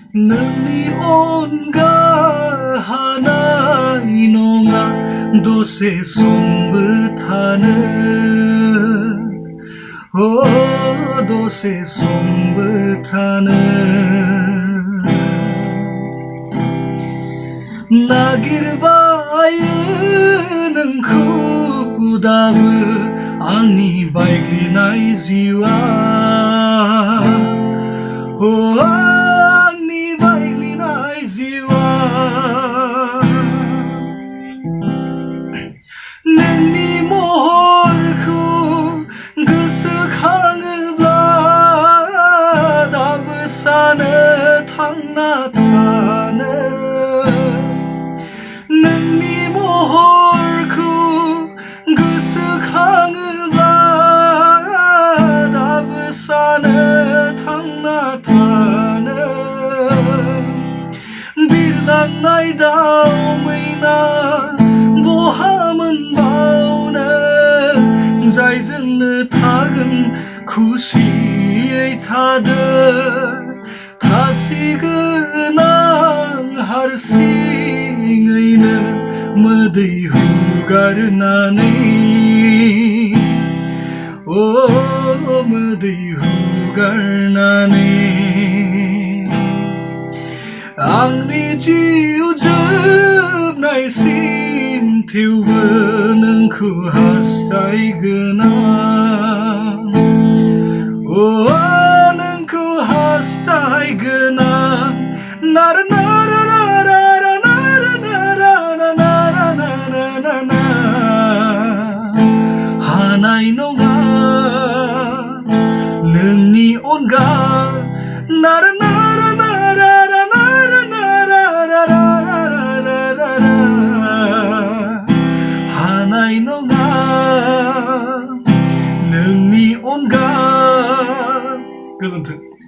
नोंनि अनगा हानाय नङा दसे समबो थानो दसे समबो थानो नागिरबायो नोंखौ दाबो आंनि बायग्लिनाय जिउआ आंनि बायग्लिनाय जिउआ नोंनि महरखौ गोसोखाङोब्ला दाबो सानो थांना थानो नोंनि महरखौ गोसोखाङोब्ला दाबो सानो थांना थानो बिरलांनाय दाउ मैना बहा मोनबावनो जायजोंनो थागोन खुसियै थादो थासिगोन आं हारसिङैनो मोदै हुगारनानै मोदै हुगारनानै आंनि जिउ जोबनायसिम थेवबो नोंखौ हास्थायगोन आं नोंखौ हास्थायगोन आं नारा नारा नारा नारा नारा नारा नारा नारा हानाय नङा नोंनि अनगा नारा नारा नारा नारा नारा नारा हानाय नङा नोंनि अनगा गोजोन्थों।